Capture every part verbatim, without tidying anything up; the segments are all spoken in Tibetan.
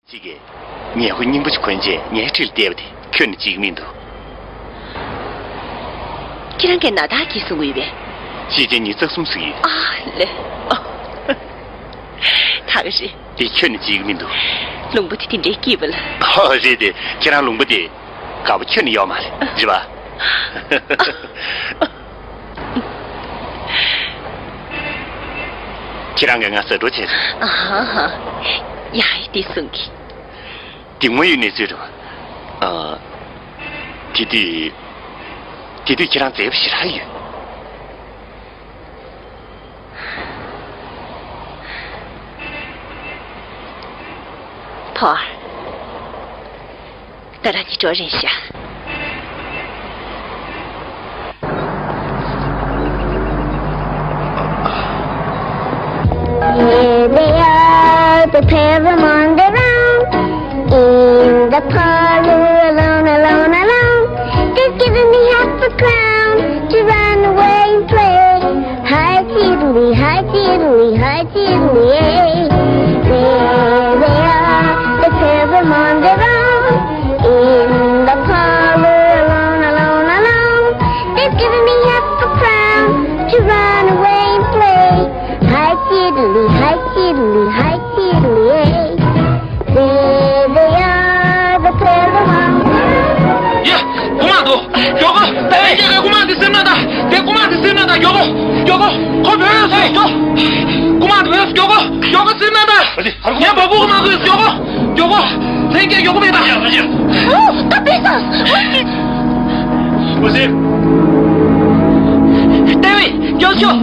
གཅིག་གིས་ཉལ་ཁུང་རྙིང་པ་ཞིག་གོན་རྗེས་ངའི་འཁྲིས་ལ་བསྡད་པ་དེ་ཁྱོན་ནས་བརྗེད་ཀྱི་མི་འདུག་ཁྱེད་རང་གིས་ན་ཐག་གིས་གསུང་གི་ཡོད་པས། ཤེས་བྱའི་ཉིན་རྩ་གསུམ་ཟིན་ཡོད། ཨ་ལེ། ཨ། ད་ག་རེད། དེ་ཁྱོན་ནས་བརྗེད་ཀྱི་མི་འདུག་ལུང་པ་དེ་དེ་འདྲའི་སྐྱིད་པ་ལ། ཨ། རེད་དེ། ཁྱེད་རང་ལུང་པ་དེ་དགའ་པོ་ཁྱོན་ནས་ཡོད་མ་རེད། རེད་པ། ཁྱེད་རང་གིས་ང་ཟ་འཕྲོག་བྱས་སོང་། ཨ་ཧ་ཧ། ཡ་ཡ། དེ་གསུང་གི། འདི་དངོས་ཡོད་གནས་ཚུལ་རེད་པ། ཨ། དེ་དུས། དེ་དུས་ཁྱེད་རང་མཛེས་པོ་ཞེ་དྲག་ཡོད། ཕོར། ད་རང་གཉིས་འགྲོ་རན་ཤག Here they are, the pair of them on the round. In the parlor, alone, alone, alone. They've given me half a crown to run away and play. Hi tiddly, hi tiddly, hi tiddly, yay. There they are, the pair of them on the round. In the parlor, alone, alone, alone. They've given me half a crown to run away and play. Hi tiddly, hi tiddly, hi tiddly, yay. There they are, the pair of them on the round. ཡ། རྐུ་མ་འདུག་མགྱོགས་པོ། ད་ཡ། ཁྱེད་ཀྱིས་རྐུ་མ་འདི་སེམས་ན་ད། དེ་རྐུ་མ་འདི་སེམས་ན་ད། མགྱོགས་པོ། མགྱོགས་པོ། ཁོ་བུད་སོང་། མགྱོགས། རྐུ་མ་འདི་བུད་སོང་། མགྱོགས་པོ། མགྱོགས་པོ་སེམས་ན་ད། ངས་འབག་སྒུག་མ་དགོས། མགྱོགས་པོ། མགྱོགས་པོ། ལྷན་རྒྱས་མགྱོགས་པོ་བྱེད་ད། ཨོ། ད་བུད་སོང་། ཨོ་ཙི། ལྟེ་བའི། མགྱོགས་ཤོག་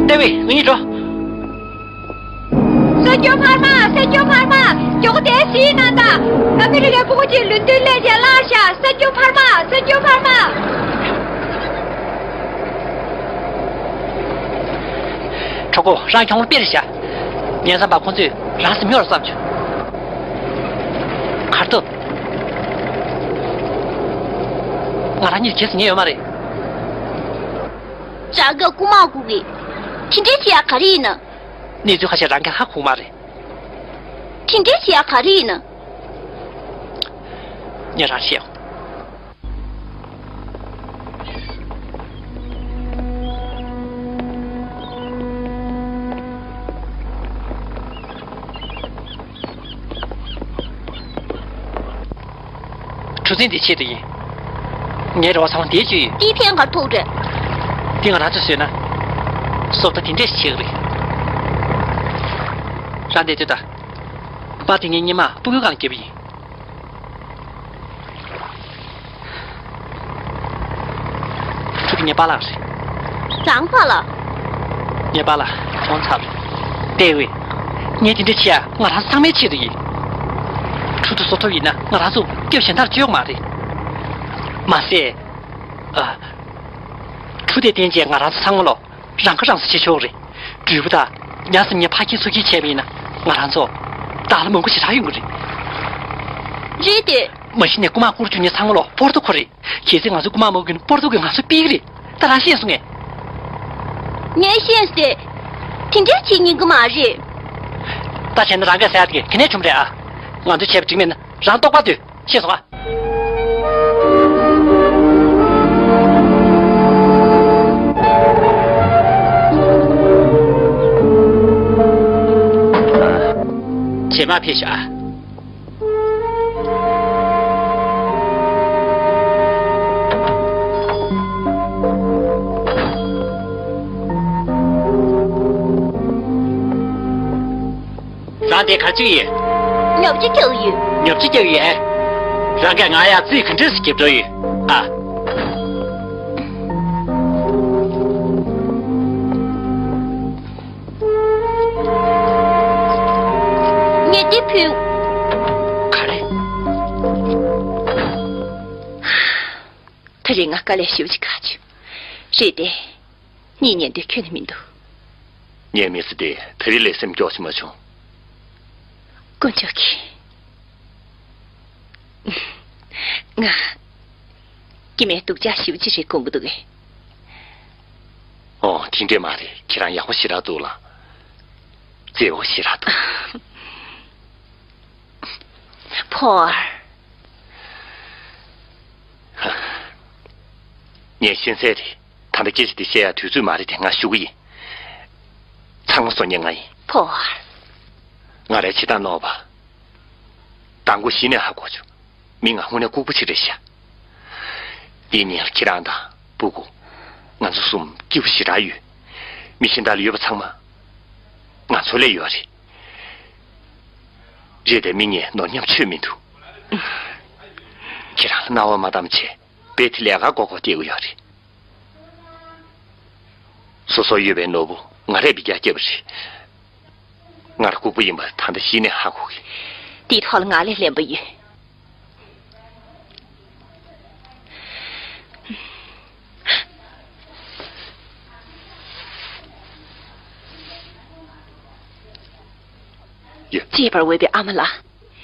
ལྟེ་བའི། ང་གཉིས་འགྲོ། གསར་འགྱུར་འཕར་མ། གསར་འགྱུར་འཕར་མ། མགྱོགས་པོ་དེ་གཟིགས་གནང་དང་། ཨ་མི་རི་ཀའི་སྤུ་གུ་གཅིག་ལུན་ཏུན་སླེབས་རྗེས་བརླགས་ཤག་གསར་འགྱུར་འཕར་མ། གསར་འགྱུར་འཕར་མ། གྲོགས་པོ། རང་གྱོང་པོ་དཔེ་རེད་ཤག་ངས་བསམ་པ་ཁོང་ཚོས་རང་སེམས་གཡོ་རེད་བསམ་བྱུང་། གར་སྟབས། ང་རང་གཉིས་ཁྱེར་སོང་ཉན་ཡོད་མ་རེད། རང་གིས་རྐུ་མ་རྐུ་གི། དེ་འདྲའི་བྱེད་ཡག་ག་རེ་ཡིན་ན། གནས་ཚུལ་ཁ་ཤས་རང་གིས་ཧ་གོ་མ་རེད། དེ་འདྲའི་བྱེད་ཡག་ག་རེ་ཡིན་ན། ངས་རང་བཤད། གྲུ་གཟིངས་དེ་ཆེད་དུ་ཡིན། ངའི་རེ་བ་ཚང་མ་དེའི་ཆེད་ཡིན། དེས་ཕན་ག་རེ་ཐོགས་རེད། དེ་ང་རང་ཚོས་བཟོས་ན། སོབ་ད་དེ་འདྲས་ཤིག་བྱེད་ཀྱི་རེད། རང་བསྡད་དུས་ད། པར་དེ་ངའི་སྔོན་མ་སྤུ་གུའི་སྒང་བརྒྱབ་པ་ཡིན། ཕྲུ་གུ་ངའི་པཱ་ལགས་རེད། རང་པཱ་ལགས། ངའི་པཱ་ལགས་གྲོངས་ཚར་རེད། ལྟེ་བའི། ངས་དེ་འདྲ་བྱེད་ཡ་ང་རང་ཚང་མའི་ཆེད་དུ་ཡིན། ཕྲུ་གུ་སོ་ཐོབ་ཡིན་ན་ང་རང་ཚོ་སྐྱབས་གཞན་དག་བཅོལ་མ་རེད། མ་ཟད། ཨ། ཕྲུ་གུ་དེ་བསྟེན་རྗེས་ང་རང་ཚོ་ཚང་མ་ལོ། རང་ཁ་རང་གསོ་བྱེད་ཆོག་རེད། འབྲས་བུ་དང་། ཉམས་སུ་ཉེས་ཕར་འཁྱེར་ཚུར་འཁྱེར་བྱས་པ་ཡིན་ན་ང་རང་ཚོ་བདག་ལ་མང་པོ་ཞེ་དྲག་ཡོང་གི་རེད། རེད་དེ། མ་གཞི་ནས་རྐུ་མ་རྐུ་རུ་བཅུག་མཁན་ཚང་མ་ལོ་པོར་ཏོ་ཁོ་རེད། གལ་སྲིད་ང་ཚོས་རྐུ་མ་མ་རྐུས་ན་པོར་ཏོ་གིས་ང་ཚོ་ཕུད་ཀྱི་རེད། ད་རང་ཤེས་སོང་ངས། ངས་ཤེས་སོང་སྟེ། དེ་འདྲ་བྱེད་ཉན་གི་མ་རེད། ད་བྱས་ན་རང་གིས་ཟ་ཡ་དེ་ག་ནས་བྱུང་རེད་ཨ། ང་ཚོས་བྱས་པ་འགྲིག་མེད་ན་རང་རྟོགས་པ་སྡོད། ཤེས་སོང་ཨ། རྗེས་མ་ཕེབས་ཤོག་ཨ། ཨ་དེ་ག་ཅིག་ཡིན། ཉོབ་ཅིག་རྒྱག་ཡོད། ཉོབ་ཅིག་རྒྱག་ཡོད། རང་གིས་ང་ཡ་རྩིས་ག་འདྲས་སུ་རྒྱབ་འགྲོ་ཡོད། ཨ། ངས་འདི་ཕུལ། ག་རེ། ད་རེས་ང་དཀའ་ལས་ཞེ་པོ་ཅིག་ཁག་བྱུང་། རེད་དེ། གཉིད་ཉལ་འདོད་ཁྱོན་ནས་མི་འདུག་ངའི་མི་ཚེ་འདི་ད་རེས་ལས་སེམས་སྐྱོ་ཞིག་མ་བྱུང་། དཀོན་མཆོག་གིས། ང་། སྐྱེ་དམན་སྡུག་ཅག་ཞེ་པོ་ཅིག་རེད་དགོངས་ཀྱི་འདུག་གས། ཨོ། དེ་འདྲས་མ་རེད། ཁྱེད་རང་ཡག་པོ་ཞེ་དྲག་འདུག་ལ། མཛེས་པོ་ཞེ་དྲག་འདུག་ཕོར། ངས་ཤེས་གསལ་རེད། ད་ལྟ་སྐད་ཆ་དེ་བཤད་ཡ་དུས་ཚོད་མ་རེད་དེ་ང་ཞུ་གི་ཡིན། ཚང་མ་བཟོ་མཁན་ང་ཡིན། ཕོར། ང་རའི་བྱེད་སྟངས་ནོར་བ། མདང་དགོང་གཞི་ནས་ཧ་གོ་བྱུང་། མི་ང་དངོས་གནས་ལྐུགས་པ་ཅིག་རེད་ཤག་འདིའི་ཉིན་ལ་ཁྱེད་རང་དང་སྤུ་གུ། ང་ཚོ་གསུམ་སྐྱིད་པོ་ཞེ་དྲག་ཡོད། མི་གཞན་དག་ལ་ཡོད་པ་ཚང་མ། ང་ཚོ་ལས་ཡོད་རེད། རེད་དེ་མི་ངས་ནོར་ཉམས་ཆོད་མི་འདུག་ཁྱེད་རང་ལ་རྣ་བ་མ་བསྡམས་བྱས་རྦད་དེ་ལས་ཀ་མགོ་སྐོར་བསྡད་ཀྱི་ཡོད་རེད། སོ་སོར་ཡོད་པའི་ནོར་བུ་ང་རས་འབུད་རྒྱག་བརྒྱབ་པ་རེད། ང་ལྐུགས་པ་ཡིན་པ་ད་ལྟ་གཞི་ནས་ཧ་གོ་གི། དེའི་ཐོག་ལ་ང་ལས་གླེན་པ་ཡོད། ཡ། གཅེས་པར་འོས་པའི་ཨ་མ་ལགས།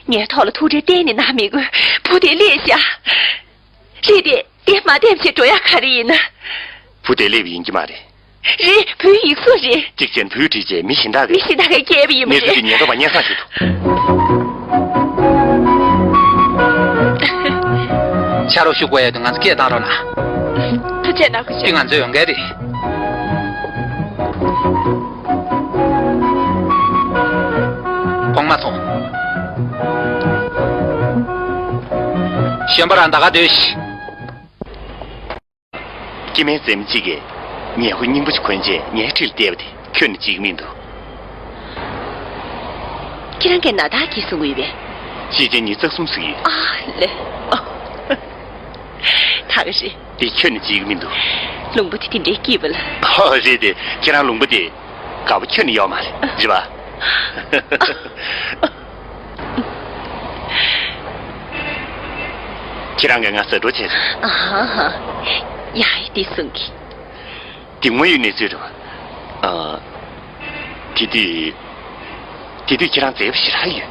ངའི་ཐོག་ལ་ཐུགས་ཁྲལ་གཏན་ནས་གནང་མི་དགོས། བུ་དེ་ལེགས་ཤག་རེད་དེ། དེ་མ་བསྡད་བྱས་འགྲོ་ཡག་ག་རེ་ཡིན་ན། བུ་དེ་སླེབས་ཡིན་གྱི་མ་རེད། རེད། བུའི་ཡིག་གཟུགས་རེད། གཅིག་བྱས་ན་བུས་བྲིས་རྗེས་མི་གཞན་དག་གིས། མི་གཞན་དག་གིས་བསྐྱལ་བ་ཡིན་པ་རེད། གནས་ཚུལ་དེ་ཉེན་རྟོག་པ་སྙན་སེང་ཞུས་འདུག་ཕྱག་རོགས་ཞུ་དགོས་ཡ་དེ་ང་ཚོ་སྐད་བཏང་རོགས་གནང་། ཐུགས་རྗེ་གནང་། འདི་ང་ཚོའི་འོས་འགན་རེད། གོང་མ་ཚོ། གཞོན་པ་རང་ད་ག་སྡོད་ཤིག་སྐྱེ་དམན་མཛེས་མ་གཅིག་གིས་ཉལ་ཁུག་རྙིང་པ་ཞིག་གོན་བྱས་ངའི་འཁྲིས་ལ་བསྡད་པ་དེ་ཁྱོན་ནས་བརྗེད་ཀྱི་མི་འདུག་ཁྱེད་རང་གིས་ན་ད་གིས་གསུང་གི་ཡོད་པས། ཤེས་བྱའི་ཉིན་རྩ་གསུམ་ཟིག་ཡོད། ཨ་ལེ། ཨོ། ད་ག་རེད། དེ་ཁྱོན་ནས་བརྗེད་ཀྱི་མི་འདུག་ལུང་པ་དེ་དེ་འདྲའི་སྐྱིད་པ་ལ། ཨོ་རེད་དེ། ཁྱེད་རང་ལུང་པ་དེ་དགའ་པོ་ཁྱོན་ནས་ཡོད་མ་རེད། རེད་པ། ཁྱེད་རང་གིས་ང་ཟ་འཕྲོ་བྱས་སོང་། ཨ་ཧ་ཧ། ཡ་ཡི་འདི་གསུང་གི། དེ་དངོས་ཡོད་གནས་ཚུལ་རེད་པ། ཨ། དེ་དུས། དེ་དུས་ཁྱེད་རང་མཛེས་པོ་ཞེ་དྲག་ཡོད།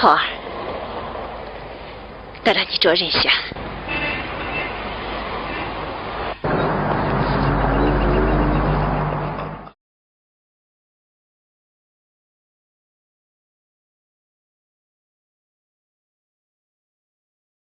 ཕོར། ད་རང་གཉིས་འགྲོ་རན་ཤག